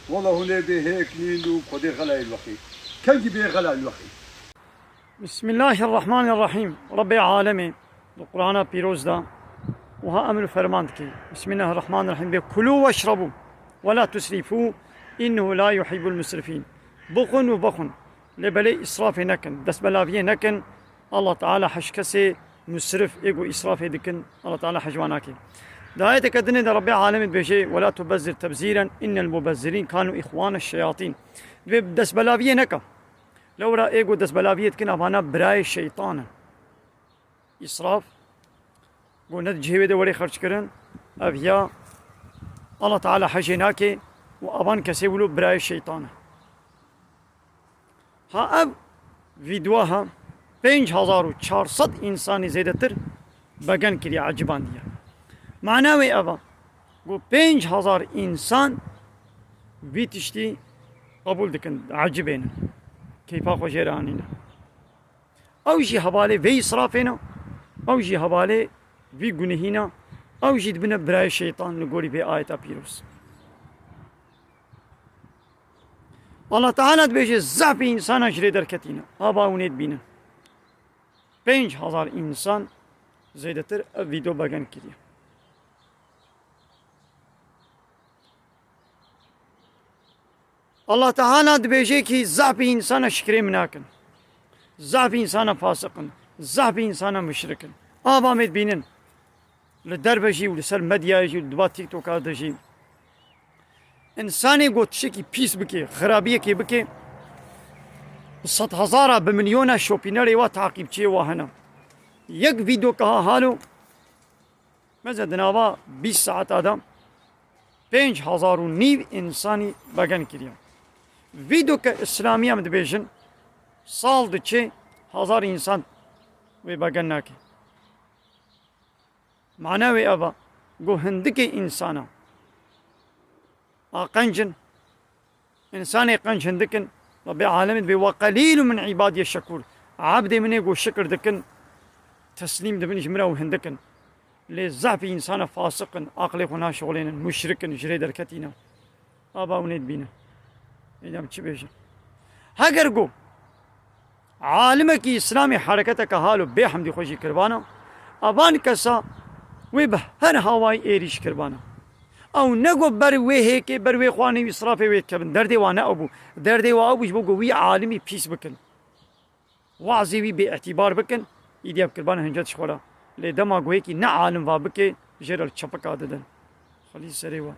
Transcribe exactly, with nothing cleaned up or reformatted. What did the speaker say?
Wela hûn ê bê hêk nîn û Xwedê xela êl wexî. Kengî bê xela êl wexî. Bismillahirrahmanirrahîm. Rebbê alemê di Qur'ana pîroz de wiha emr û ferman dike. Bismillahirrahmanirrahîm. Bê kulû weşrebû. Wela tusrîfû. Înnehu la yuhibbul musrifîn. Bixwin û bixwin. Lê belê îsrafê nekin. Destbelaviyê nekin. Allah Teala heş kesê musrif ê ku îsrafê dikin, Allah Teala heş wan nake. Di ayeteke dinê de Rebbê alemê dibêje, "Wela tubezzir tebzîren, innel mubezzirîn kanu îxwane şeyatîn." Dibê destbelaviyê neke. Lewra ê ku destbelaviyê dikin, evana birayê şeytan in. Îsraf, ku ne di cihê wê de were xerckirin, ev ya Allah Teala hejê nake û evan kesê wilo birayê şeytan e. Ha ev vîdyoa ha pênc hezar û çar sed însanî zêdetir begen kiriye, ecibandiye. Mana wê ev e ku pênc hezar însan vî tiştî qebûl dikin, ecibênin. Keyfa xwe jê re anîne. Ew jî hevalê vê îsrafê ne, ew jî hevalê vî gunehî ne, ew jî dibine birayê şeytan li gorî vê ayeta pîroz. Allah Teala dibêje, zehfê însana ji rê derketîne. Ava hûn ê dibînin. Pênc hezar însan zêdetir ev vîdyo begen kiriye. Allah Teala dibêje kî zehfê însana şikrê min nakin. Zehfê însana fasiq in. Zehfê însana muşrik in. Ava me dibînin. Li derve jî û li ser medyayê jî û li diba TikToka de jî. Însanê ku tiştekî pîs bike, xirabiyekê bike, bi sed hezara, bi milyona şopînerê wa, taqîbçiyê wa hene. Yek vîdyoka ha halo, mesela di nava bîst saeta de pênc hezar û nîv însanî begen kiriye. Vîdyoke îslamî em dibêjin, sal diçe hezar însan wê begen nake. Mana wê ev e, ku hindikê însana a qenc in, însanê qenc hindik in, Rebbê alemê dibê, "Ve qelîlun min îbadiye şekûr." Ebdê min ê ku şikir dikin, teslîm dibin ji min re û hindik in. Lê zehfê însana fasiq in, aqlê xwe naşixulênin, muşrik in, ji rê derketîne. Ava hûn ê dibîne. Êdî em çi bêjin? Heger ku alimekî îslamî hereketeke halo bê hemdî xwe jî kiribana, evan kesa wê bi her hawayî êrîş kiribana. Ew ne ku ber wê hêkê, ber wê xwanê wî, îsrafê wê dikevin. Derdê wa ne ew bû. Derdê wa ew bû ji bo ku wî alimî pîs bikin. Wazê wî bêîtîbar bikin, îdî ev kiribana hincet ji xwe re. Lê dema ku yekî ne alim va bike, jê re li çepika didin. Xwelî serê we.